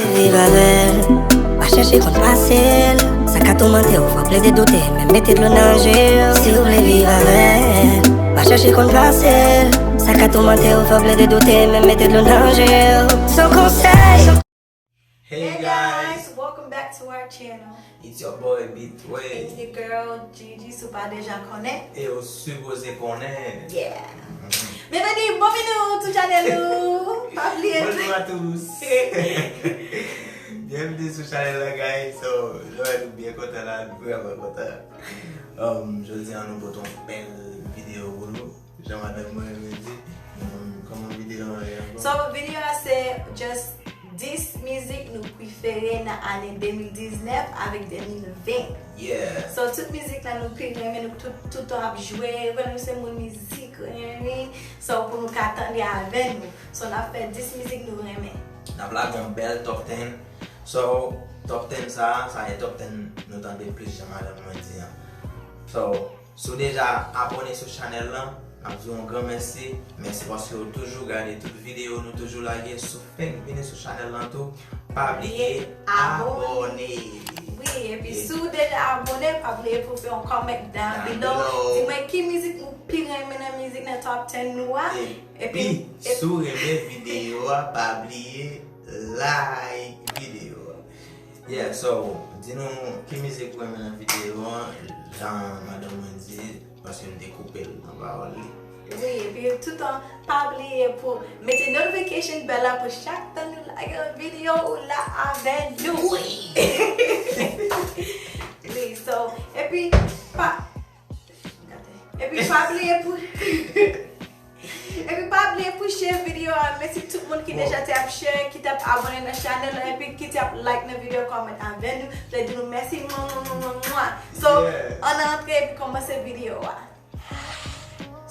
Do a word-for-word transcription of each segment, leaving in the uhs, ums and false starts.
Viv avè l, pa chèche konn pase l. Sa ka toumante w, fò w plede doute, menm mete dlo nan je w. Si w vle viv avè l, pa chèche konn pase l. Sa ka toumante w, fò w plede doute, menm mete dlo nan je w. Son konsèy. Hey guys, welcome back to our channel. It's your boy Bitway. It's your girl Gigi, si w pa deja konnen. E ou sipoze konnen. Yeah. Bienvenue, bienvenue sou channel nou. Pa bliye. Bonjour à tous. Bienvenue sou channel la guys. So, nou wè nou byen kontan la, nou vrèman kontan. Um, jodi a nou pote yon bèl videyo pou nou. Jan madanm mwen renmen di. Um, kòman videyo a ye ankò? So, videyo a se just dis mizik nou prefere nan ane de mil diznèf avèk de mil ven. Yeah. So, tout mizik la nou pi renmen, nou tout, tout tan ap jwe, wè nou se moun mizik, renmen. So, pou nou ka tande avè nou. So, n ap fè dis mizik nou renmen. N ap lage yon bèl top ten. So, top ten sa, sa e top ten nou tande plis jan madanm mwen di an. So, si w deja abòne sou chanèl lan, n ap di w yon gran mèsi. Mèsi paske w toujou gade tout videyo nou toujou lage. Si w fenk vini sou chanèl lan tou, pa bliye abòne. Wi, epi si w deja abòne, pa bliye pou fè yon comment down below. Di mwen ki mizik ou pi renmen nan mizik nan top ten nou a. Epi, si w renmen videyo a, pa bliye like videyo a. Yeah, so, di nou ki mizik ou renmen nan videyo an, jan madanm mwen di, paske m te koupe l nan pawòl li. Wi, epi tout tan, pa bliye pou mete notification bell la pou chak tan nou lage yon videyo ou la avè nou. Wi, so, epi, pa, epi pa bliye pou Epi pa bliye pou share videyo a, mèsi tout moun ki deja te ap share, ki t ap abòne nan chanèl la, epi ki te ap like nan videyo, comment avè nou, vle di nou mèsi mwa mwa mwa mwa mwa. So, ann antre epi kòmanse videyo a.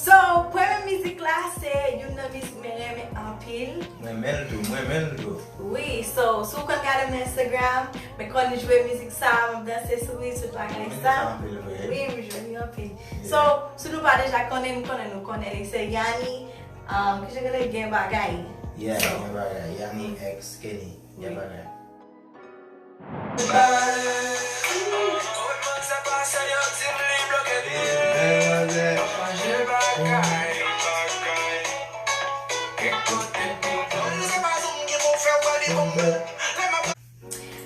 So, premye mizik la se youn nan mizik mwen renmen anpil. Mwen renmen l tou, mwen renmen l tou. Wi, so, si w konn gade m nan Instagram, mwen konn jwe mizik sa, m ap danse sou li, tout bagay sa. Wi, m jwe li anpil. So, si nou pa deja konnen, m konnen nou konnen li. Se Yanni, um, ki jan rele, Gen Bagay. Yeah, Gen Bagay. Yanni ex Kenny, Gen Bagay.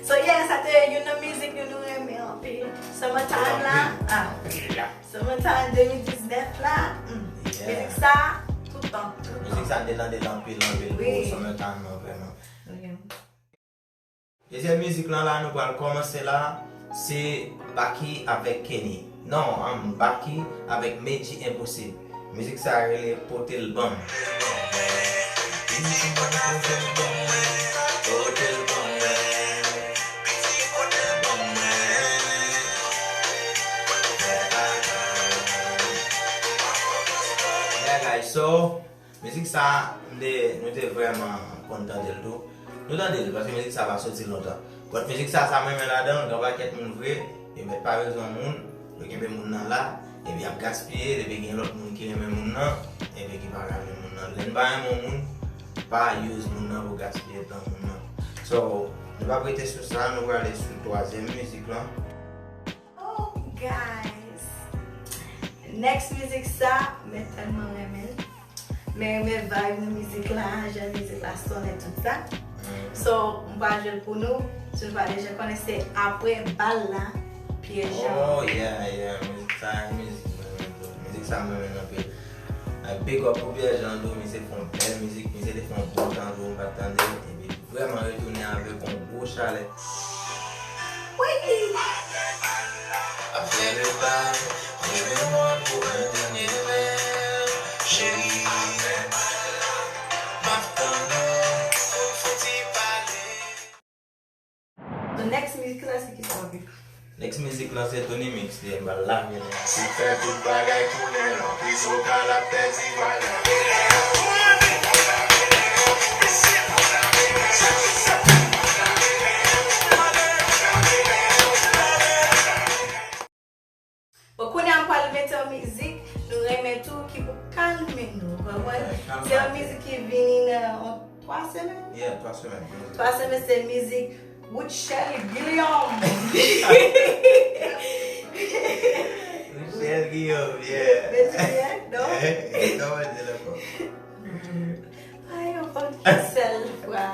So yeah, sa te youn nan mizik nou nou renmen anpil. Summertime la. Ah. Summertime de mil diznèf la. Mizik sa, tout tan. Mizik sa m te tande l anpil anpil pou Summertime nan vrèman. Dezyèm mizik lan la nou pral kòmanse la, se Baky avèk Kenny. Non, um, Baky avèk Medjy Impossible. Mizik sa rele Pote l ban m. Yeah guys, so, mizik sa, m te, nou te vrèman konn tande l tou. Nou tande l, paske mizik sa pa soti lontan. But mizik sa, sa m renmen ladan l, gen yon pakèt moun vre, yo mèt pa bezwen moun, yo kenbe moun nan la, epi y ap gaspiye l, epi gen lòt moun ki renmen moun nan, epi ki pa renmen moun nan. Lè n pa renmen yon moun, pa use moun nan pou gaspiye tan moun nan. So, nou p ap rete sou sa, nou prale sou twazyèm mizik lan. Oh, guys. Next mizik sa, mwen tèlman renmen l. Mwen renmen vibe nan mizik la, jan mizik la sonnen, tout sa. So, m pral jwe l pou nou. Si nou pa deja konnen, se Apre Bal la, Pierre Jean. Oh, yeah, yeah. Mizik sa, mizik mwen renmen tou. Mizik sa mwen renmen anpil. Big up pou Pierre Jean tou, misye fè yon bèl mizik, misye te fè yon bon tan tou, m pa t tande, epi vrèman retounen avèk yon gwo chalè. Apre le bal, rele mwen pou un dernier verre, cheri. Apre bal la, m ap tann ou pou fon ti pale. So next mizik la se kisa, Papi? Next mizik lan se Tony Mix li, m pral lage l. Li fè tout bagay koule, anpil vokal ap pèdi valè. Bon, kounye a m pral mete yon mizik nou renmen tou ki pou kalme nou, w konprann? Se yon mizik ki vini nan yon Twa semèn? Yeah, twa semèn. Twa semèn se mizik Ruthshelle Guillaume. Ruthshelle Guillaume, yeah. Men di byen, non? Kòman di l ankò? Ay, yon fòm ki sèl fwa.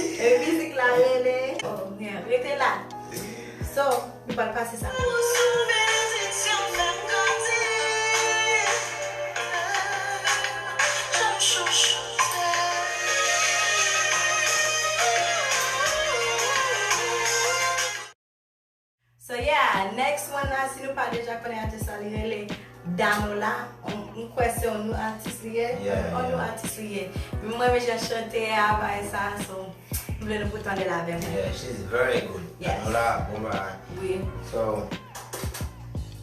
E mizik la rele. Oh, mwen, rete la. So, nou pral pase sa. So yeah, next one la, si nou pa deja konnen atis la, li rele Danola. M kwè se yon nou atis li ye. Yeah, yon nou yeah. atis li ye. Men mwen renmen jan chante a, bagay sa, so m vle nou pou tande l avè mwen. Yeah, she's very good. Yes. Danola, bon bagay. Wi, So,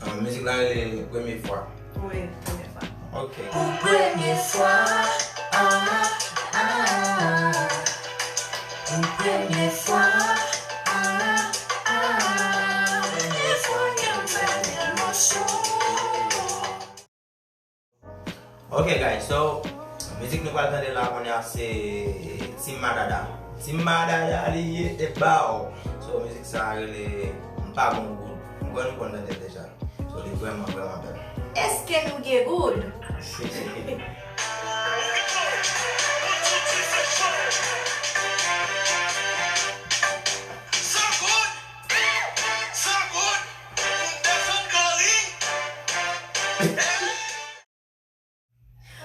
uh, mizik la rele Premye Fwa. wi, premye fwa. Ok. Pou premye fwa, ah, ah, pou premye fwa, ah, ah, premye fwa ke m fè yon mòso. Ok guys, so mizik nou pral tande la kounye a se Team Madada. Team Madada li ye e baw. So mizik sa rele M pa gon goud. M kwè nou konn tande l deja. So li vrèman vrèman bèl. Èske nou gen goud?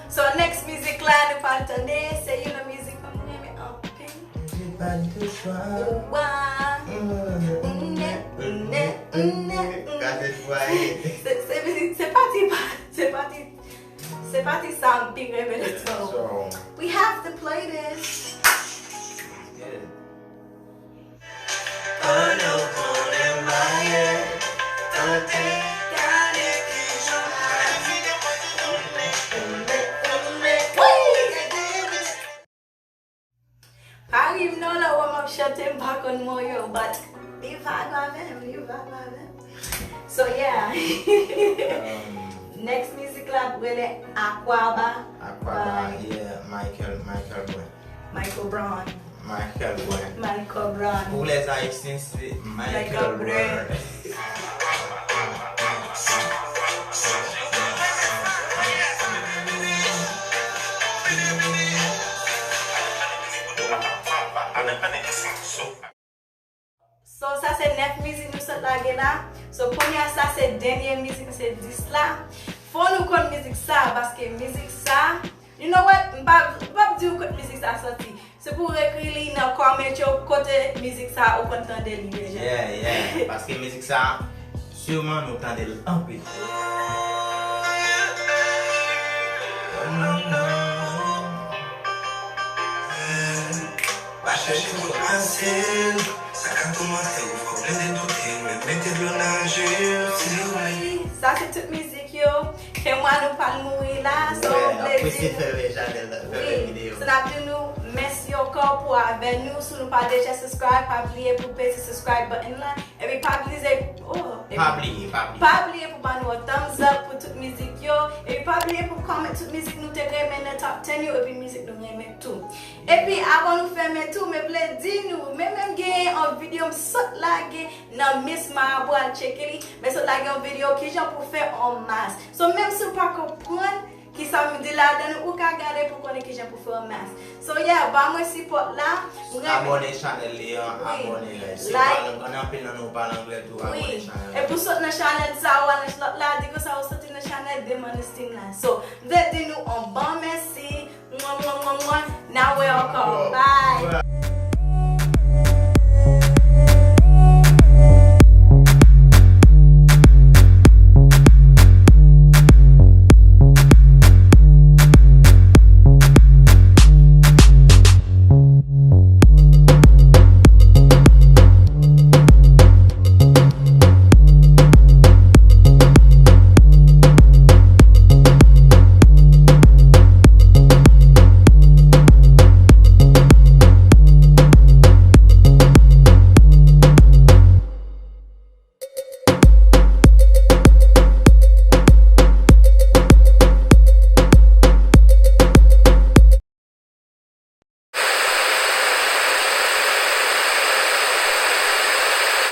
So next mizik la nou pral tande se youn nan mizik mwen renmen anpil. J'ai pas de choix. Wa. Nè, nè, nè. Gade vwaye. Se se mizik se pati se pati se pati sa m pi renmen nan tan. So, We have to play this. yeah. Pandan w konnen m maye, tante, gade kijan m maye. Pa ri m non lè w wè m ap chante m pa konn mo yo, but li vibe avè m, li vibe avè m. So yeah. Next mizik la rele Akwaba. Akwaba, yeah, Michael, Michael Brun. Michael Brown. Michael Brun. Michael Brown. Pour les Haïtiens, c'est Michael Michael Brun. Brun. So sa se nèf mizik nou sot lage la. So kounye a sa se dènye mizik se dis la. Fò nou konn mizik sa paske mizik sa, you know what, m pa m p ap di w kot mizik sa soti. Se pou w ekri li nan comment yo kote mizik sa ou konn tande li deja. Yeah, yeah. Paske mizik sa, siman nou tande l anpil. Pa chèche twòp fasil, sa ka toumanse w, fòk plede doute, men mete dlo nan je w, si w vle. Sa se tout mizik yo. Fè mwa nou pral mouri la. So Yeah, m vle apre se di nou. fèmen chanèl nan, fèmen Wi, videyo. so n ap di nou mèsi ankò pou avè nou. Si nou pa deja subscribe, pa bliye pou peze subscribe button la. Epi pa bliye, oh, epi Pa bliye, pa bliye. Pa bliye pou ban nou yon thumbs up pou tout mizik yo. Epi pa bliye pou comment tout mizik nou te renmen nan top ten yo epi mizik nou renmen tou. Epi avan nou fèmen tou, mwen vle di nou, mwen menm genyen yon videyo m sot lage nan Miss Marabo, al tcheke li. Mwen sot lage yon videyo kijan pou fè yon mask. So menm si w pa konprann kisa m di ladan, ou ka gade pou konnen kijan pou fè yon mask. So yeah, ba mwen sipòt la. Mwen renmen Abòne chanèl li an, Wi. abòne guys. Si Like. w pale anglè, anpil nan nou pale anglè tou, abòne Wi. chanèl E la. pou sot nan chanèl sa, ou al nan lòt la, di konsa ou soti nan chanèl Demon Esteem la. So, m vle di nou yon bon mèsi. Mwen, mwen, mwen, mwen. N a wè ankò. Bye.